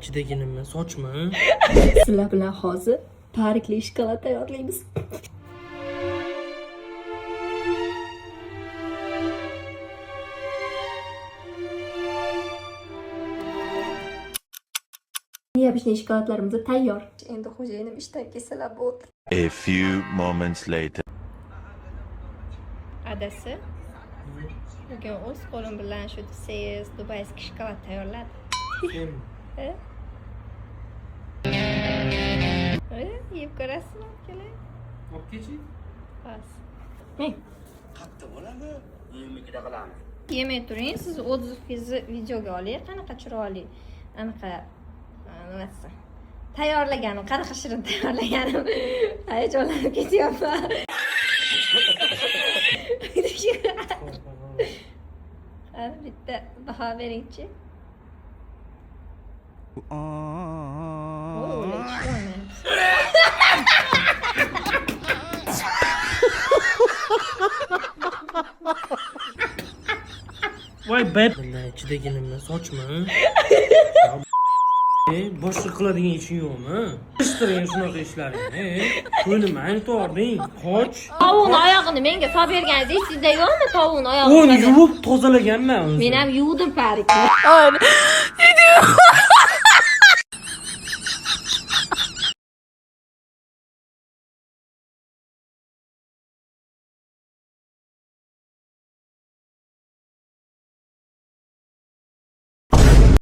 Ichidagi nima, sochmi? Sizlar bilan hozir parikli shokolad tayyorlaymiz. Необычный shokoladlarimiz tayyor. Endi xo'jayinim ishdan kelsalar bo'ldi. A few moments later. Adasi, bugun o'z qo'lim bilan shu desangiz дубайский shokolad tayyorladim. Sen E? E, yeb ko'rasizmi, keling. olib kelchi. Bas. Men. Qayerda bo'ladi? Uyimnikida qilamiz. Yemay turing, siz отзыв ingizni videoga oling, qanaqa chiroyli anaqa nimasi tayyorlaganim, qanaqa shirin tayyorlaganim. Hayajonlanib ketyapman. Qani bitta baho beringchi. Voy, ular ishlamayapti. Voy beb. Billahi, ichidagi nima, sochmi? E, boshqa qiladigan ishing yo'qmi? Ishtiring shunaqa ishlaringni. E, Qo'lim aynitording, qoch. Tovuqni oyog'ini menga solib berganingiz esingizda yo'qmi, tovuqni oyog'ini? Uni yuvib tozalaganman o'zi. Men ham yuvdim parikni.